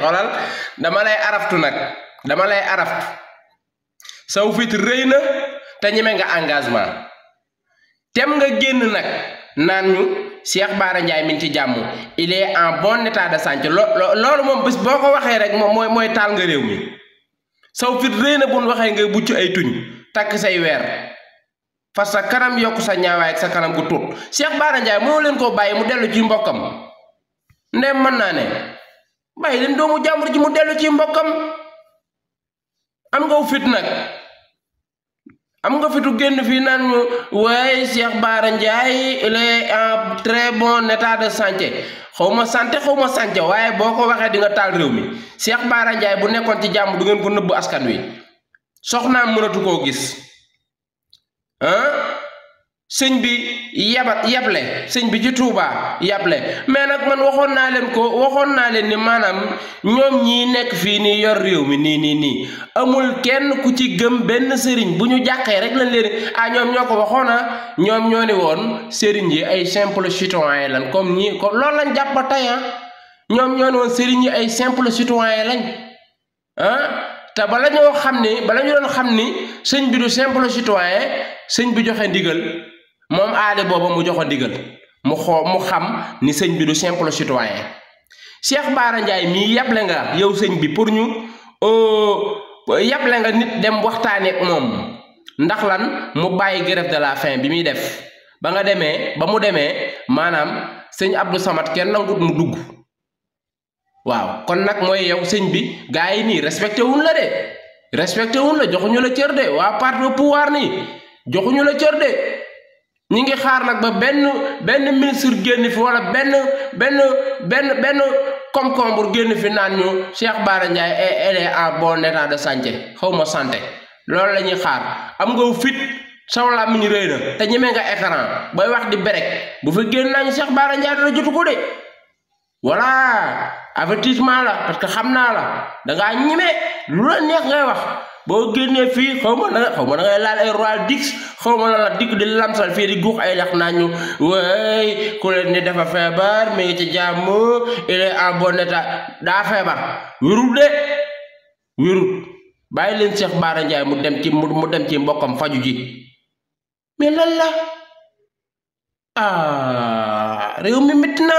xoolal dama lay araftu nag dama lay araftu saw fit rëy na te ñeme nga engagement tem nga génn nag naan ñu Cheikh Bara Ndiaye mi ngi ci jàmm il est en bon état de santé loolu moom bés boo ko waxee rek moom mooy taal nga réew mi saw fit rëy na bu ñu waxee ngay bucc ay tuñ takk say weer parce que kanam yokku sa ñaawaay ak sa kanam gu tuut Cheikh Bara Ndiaye moo leen koo bàyyi mu dellu ci mbokkam ndem mën naa ne bàyyi leen doomu jàmbur ji mu dellu ci mbokkam am nga fit nag am nga fitu génn fii naan ñu waaye Cheikh Bara Ndiaye il est en très bon état de santé xaw ma santé waaye boo ko waxee di nga taal réew mi Cheikh Bara Ndiaye bu nekkoon ci jàmm du ngeen ko nëbb askan wi soxnaam mënatu koo gis sëñ bi yable sëñ bi ci Touba yable mais nag man waxoon naa leen ni maanaam ñoom ñii nekk fii nii yor réew mi nii amul kenn ku ci gëm benn sëriñ bu ñu jàqee rek lañ leen ñoom ñoo ko waxoon ñoom ñoo ni woon sëriñ yi ay simple citoyen lañ comme ñi comme loolu lañ jàpp tey ñoom ñoo ni woon sëriñ yi ay simple citoyen lañ te bala ñu doon xam ni sëñ bi du simple citoyen sëñ bi joxe ndigal moom aale booba mu joxe ndigal mu xam ni sëñ bi du simple citoyen Cheikh Bara Ndiaye mii yable nga yow sëñ bi pour ñu yable nga nit dem waxtaanee ak moom ndax lan mu bàyyi grève de la faim bi muy def ba mu demee maanaam sëñ Abdou Samad kenn nangut mu dugg waaw kon nag mooy yow sëñ bi gaa yi nii respecté wuñ la joxuñu la cër de waa parti au pouvoir nii joxuñu la cër de ñi ngi xaar nag ba benn ministre génn fi wala benn concombre génn fi naan ñu Cheikh Bara Ndiaye elle est en bon état de santé xawma santé loolu la ñuy xaar am nga fit saw làmmiñ rëy na te ñemee nga écran booy wax di berek bu fa génn nañu Cheikh Bara Ndiaye dara jotu ko de voilà avertissement la parce que xam naa la dangaa ñemee lu la neex ngay wax boo génnee fii xaw ma da ngay laal ay royal dix xaw ma na la digg di lamsal fii di guux ay lax naa ñu way ku leen ni dafa feebar mi ngi ci jàmm il est en bon état daa feebar wérul bàyyi leen Cheikh Bara Ndiaye mu dem ci mbokkam faju ji mais lan la réew mi métti na